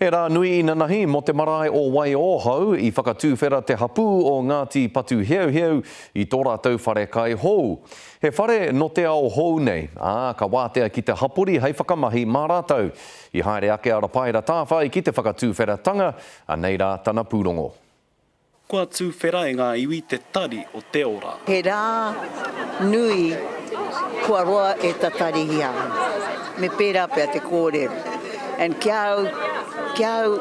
He rā nui inanahi mō te marae o Waiōhau i whakatūwhera te hapū o Ngāti Patuheuheu i tō rātou wharekai hou. He whare nō te ao hou nei, ā, ka wātea ki te hapori hei whakamahi mā rātou. I haere ake a Rapaera Tāwhai ki te whakatūwheratanga, anei rā tana pūrongo. Kua tūwhera e ngā iwi te tari o te ora. He rā nui kua roa e tatarihia ana. Me pērā pea te kōrero. And ki a au, ki a au,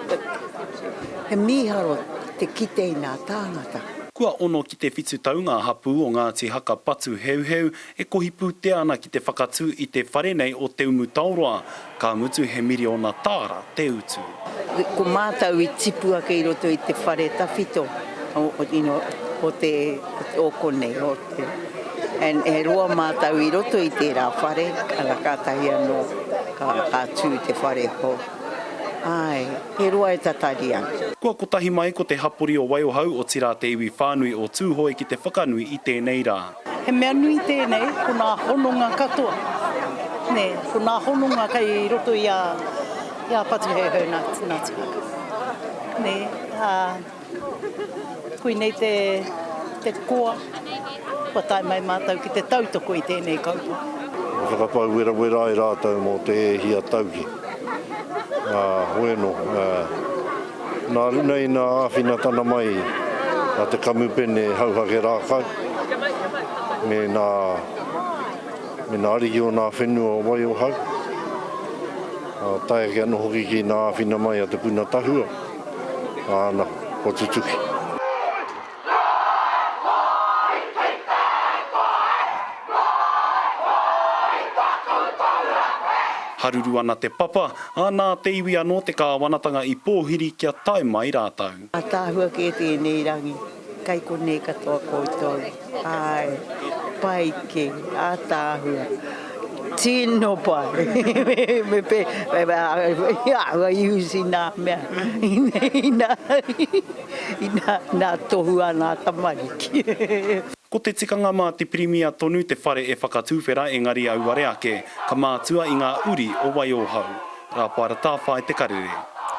he mīharo te kite i ngā tāngata. Kua ono ki te whitu tau ngā hapū o Ngāti Haka Patu Heuheu e kohi pūtea ana ki te whakatū i te whare nei o Te Umu Taoroa, ka mutu he miriona tāra te utu. Ko mātou i tipu ake i roto i te whare tawhito you know, o te, o konei, o te, and he roa mātou i roto i tērā whare, ana kātahi anō ka, ka tū te whare hou. Āe, he roa e tatari ana. Kua kotahi mai ko te hapori o Waiohau, otirā te iwi whānui o Tūhoe ki te whakanui i tēnei rā. He mea nui tēnei, ko nā hononga katoa, nē, ko nā hononga kei roto i a, i a Patuheuheu nā, nā Tuhaka. Nē, ā, koinei te, te koa kua tae mai mātou ki te tautoko i tēnei kaupapa. I whakapau werawera ai rātou mō te e hia tau ki, ā, hoeno, ā. Nā runa i nā āwhinatana mai a te kamupene hauhake rākau me nā, me nā ariki o nā whenua o Waiohau, ā, tae ake anō hoki ki nā āwhina mai a Te Puna Tahua, āna, kua tutuki. Haruru ana te papa, ā, nā te iwi anō te kāwanatanga i pōhiri kia tae mai rātou. Ataahua kē tēnei rangi, kai konei katoa koutou, āe, pai kē, ataahua, tino pai, me pē, āhua i usi nā mea, ina, ina, nā tohu a nā tamariki. Ko te tikanga mā te Pirimia tonu te whare e whakatuwhera engari auare ake, ka mātua i ngā uri o Waiōhau. Rāpaera Tāwhai Te Karere.